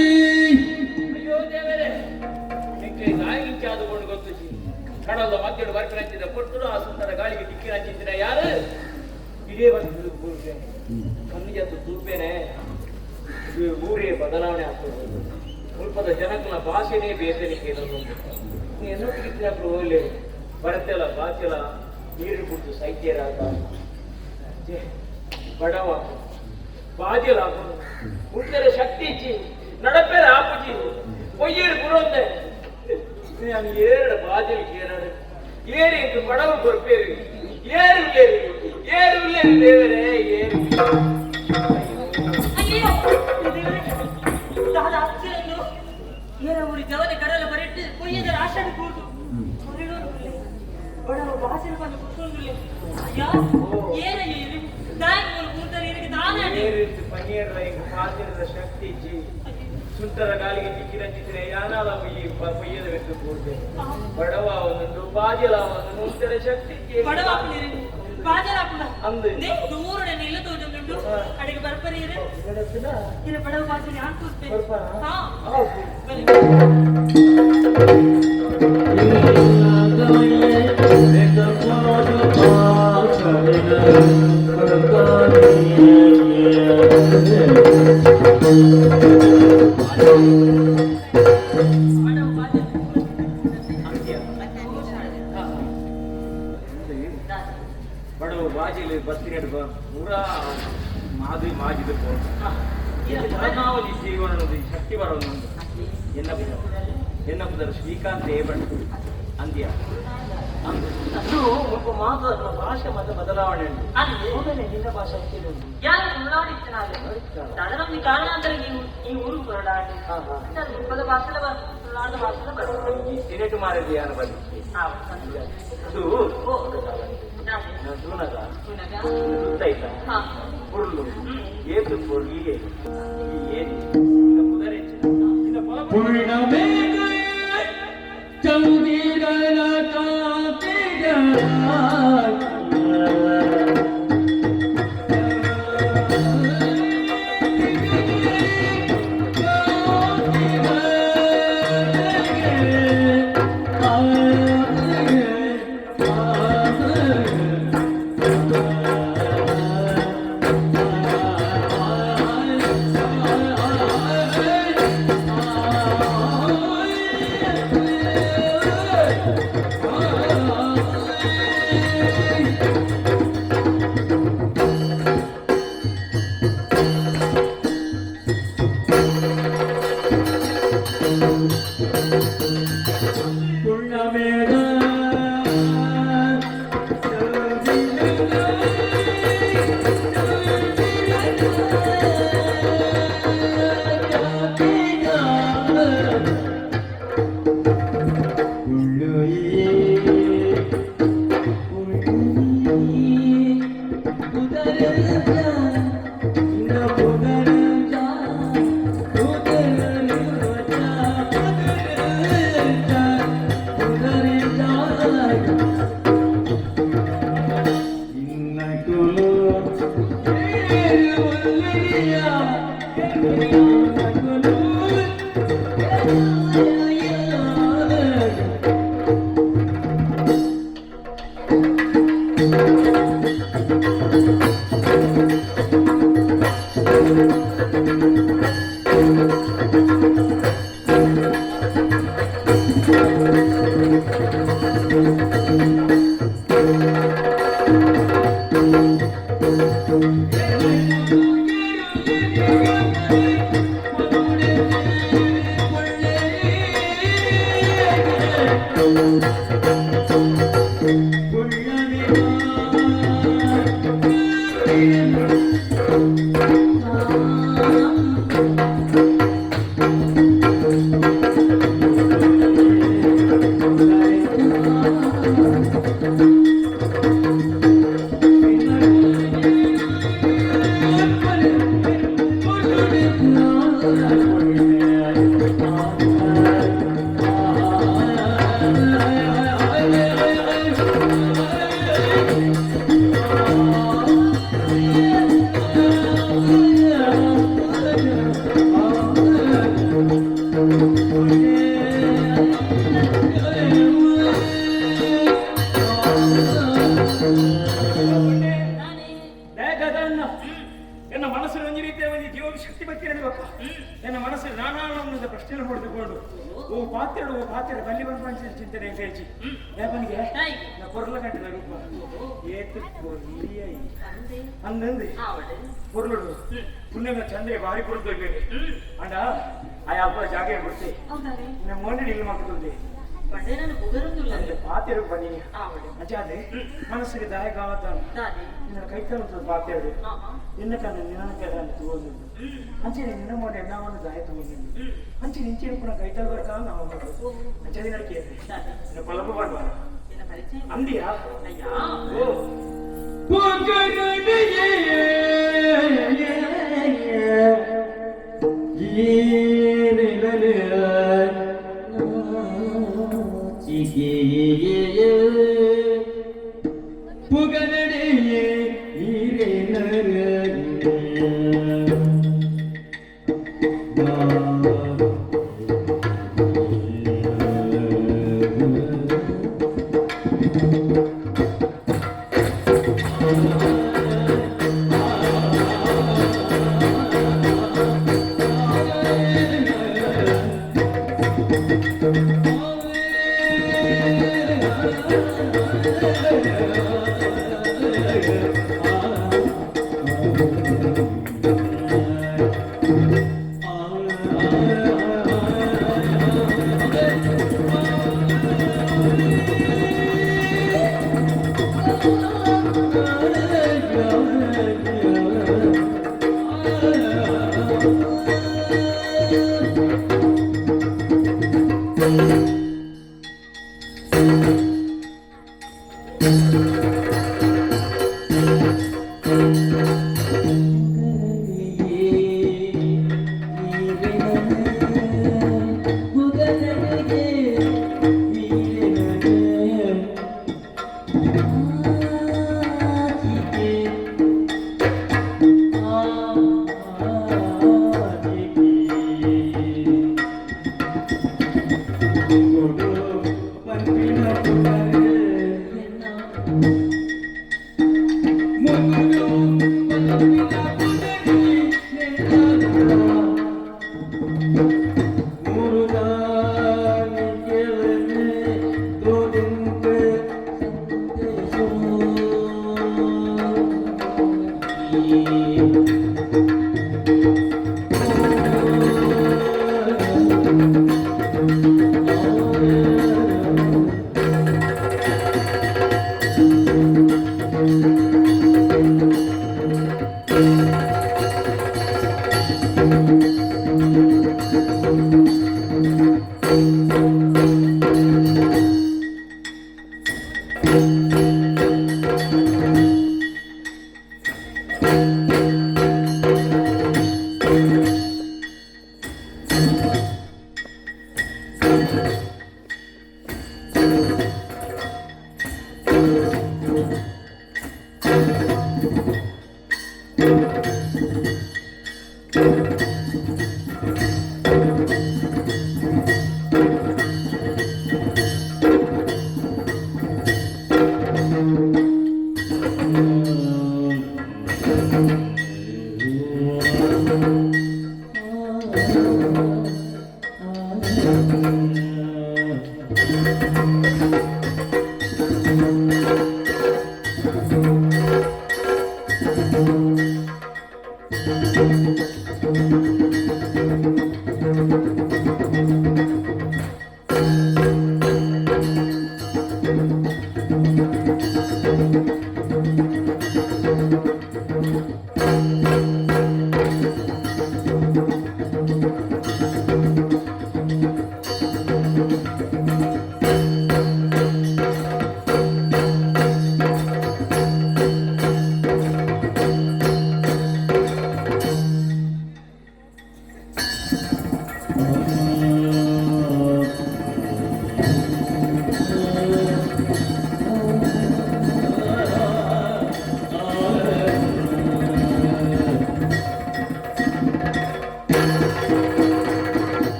ಅಯ್ಯೋ ದೇವರೇ, ನಿಂಗೆ ನಾಯಿಗಿಂಚಾದ ಕೊಂಡು ಗೊತ್ತಿಸಿ ಕಡಲ ಮಧ್ಯಡು ಬರ್ಪಿನಂಚಿದ ಪೊಟ್ಟುಡು ಆ ಸುಂದರ ಗಾಳಿಗೆ ದಿಕ್ಕಿನಂಚಿದ್ದಿನ ಯಾರು ಇದೇ ಬಂದು ಕಣ್ಣಿಗೆ ಅದು ತೂಪೇನೆ. ಈ ಊರೇ ಬದಲಾವಣೆ ಆಗ್ತದೆ. ಮುಲ್ಪದ ಜನಕನ ಭಾಷೆನೇ ಬೇತನಿಕೆ. ಎನ್ನೊಟ್ಟಿಗೆ ಹೋಗ್ಲಿ ಬರತೆಲ್ಲ ಬಾಚೆಲ್ಲ ನೀರು ಕುಡಿದು ಸೈತ್ಯರಾಗ ಬಡವ ಬಾಜೆಲ ಉಂಟರ ಶಕ್ತಿ ಇಚ್ಚಿ ನಡಪೇರ ಆಪುಜಿ பொய்யேறு புறந்த நான் ஏறட பாஜல் கேரடு ஏறு என்று படவு பொறுப்பேரு ஏறு உள்ளேரு ஏறு உள்ளேரு தேவரே ஏறு. ಅಯ್ಯೋ ದೇವರೇ, ದಾದ ಅಚ್ಚರನ್ನು ಏರ ಊರಿ ಜವನೆ ಕಡಲ ಬರಿಟ್ಟು ಕೊಯ್ಯದ ರಾಶನ ಕೂರ್ದು ಹೊರಳೋರುಳ್ಳೆ ಬಡವ ಬಾಸೆಲ್ ಬಂದು ಕೂತ್ಕೊಂಡುಳ್ಳೆ. ಅಯ್ಯ, ಏರ ಏರು ದಾಯಿ ಮೂಲ ಕೂರ್ತಾರೆ ಇರಕ್ಕೆ ತಾನೇ. ಏರು ಪನ್ನೀರ್ಲ ಎಂಗ್ ಪಾತಿರದ ಶಕ್ತಿ ಇಜ್ಜಿ. ಸುಂಟರ ಗಾಳಿಗೆ ತಿಕ್ಕಿನಂಚಿದ್ರೆ ಯಾನಾಲ ಈ ಪೊಯ್ಯದ ಬೆಟ್ಟು ಕೂರ್ದೆ ಬಡವ ಒಂದೊಂದು ಬಾಜಲ ಒಂದೊಂದು ಉಂಟರ ಶಕ್ತಿ ಇಜ್ಜಿ. ಬಡವ ಆಪುನಿರು ಬಾಜಲ ಆಪುನ. ಅಂದು. ನೇ ದೂರಡೆ ನಿಲ್ಲ ತೋಜೊಂದುಂಡು. ಅಡಿಗೆ ಬರ್ಪರೀರು. ಇಡತ್ತಿನ? ಇರ ಬಡವ ಬಾಜಲಿ ಯಾನ್ ಕೂರ್ಪೆ. ಬರ್ಪನಾ? ಹಾ. ಹೌದು. ಬಲೆ. ಬಡವ ಬಾಜಲಿ. ಅಂತ್ಯ. ಬಡವ ಬಾಜಿಲಿ ಬತ್ತಿನ ಪೂರಾ ಮಾದಿ ಮಾಜಿದ ಪರಮಾವಧಿ ಜೀವನ ಶಕ್ತಿ ಬರೋದು. ಎನ್ನ ಎನ್ನ ಪುದರ್ ಶ್ರೀಕಾಂತ್ ಏಬಟ್ ಅಂದ್ಯ. ಅದು ಒಬ್ಬ ಮಾತು ಭಾಷೆ ಮತ್ತೆ ಬದಲಾವಣೆ ಉಂಟು. ಅಲ್ಲಿ. ಹೌದನೆ, ನಿನ್ನ ಭಾಷೆ ಅಂತಿದೆ. ಯಾರು ತುಳುನಾಡಿತ್ತನಾಲೆ ದಾದ ಕಾರಣ ಅಂದ್ರೆ ನೀವು ಈ ಊರು ಹೊರಡಾಡಿ. ಹಾ, ಹಾ. ಮುಪ್ಪದ ಭಾಷೆಲ ತುಳುನಾಡ ಭಾಷೆಲ ಬರ್ತದೆ. ಈ ಸಿನೆಟ್ ಮಾರಿದ ಯಾರು ಬಂದಿತ್ತು ಅದು ತೂನಗ ಸುತ್ತಾಯ್ತ ಪುರ್ಲು ಏತು ಪೊರ್ಲಿಗೆ ಈ ಏರಿ ಇನ್ನ ಪುದರೆಚ್ಚ ಇನ್ನ ಪೊಲ. ಪಾತ್ರೆಡು ಪಾತ್ರೆ ಬಲ್ಲಿ ಬಂದು ಚಿಂತನೆ ಹೆಂಗೈಚಿ ಯಾಪನಿಗೆ ನಾ ಕೊರ್ಲ ಗಂಟೆ ರೂಪ ಏತು ಕೊರ್ಲಿಯ ಅಂದಂದು ಕೊರ್ಲುಡು ಪುಣ್ಯದ ಚಂದ್ರೆ ಭಾರಿ ಕೊಡ್ತು ಅಂಡ ಆ ಅಲ್ಪ ಜಾಗೆ ಬಿಡ್ತಿ ನಮ್ಮ ಮೊನ್ನೆ ಇಲ್ಲಿ ಮಾಡ್తుంది ಪಾತ್ರೆ ಬನ್ನಿ ಅಜಾದೆ ಮನಸ್ಸಿಗೆ ದಾಯಕ ನಿನ್ನ ಕೈ ತರುತ್ತದೆ ಪಾತ್ರೆಡು ನಿನ್ನ ಕಣ್ಣು ನಿನ್ನ ಕಣ್ಣು ತಗೊಂಡು ಅಂಚೆ ನಿನ್ನ ಮೊನ್ನೆ ಎನ್ನವನ್ನು ದಾಯ ತಗೊಂಡು ಅಂಚೆ ನಿಂಚೆ ಕೂಡ ಕೈ ತರಬೇಕಾ ನಾವು ಅಂಚೆ ದಿನ ಕೇಳಿ ನಿನ್ನ ಪಲಪ ಬನ್ನುವ ಅಂದಿಯಾ ಓ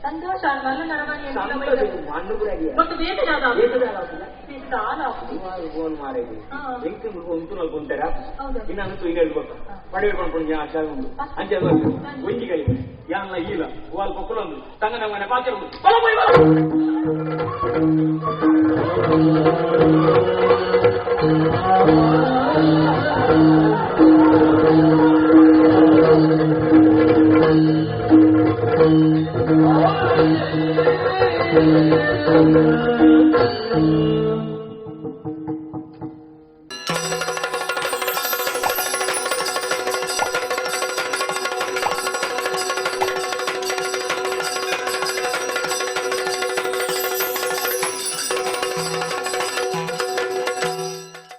ಸಂತೋಷ Thank you.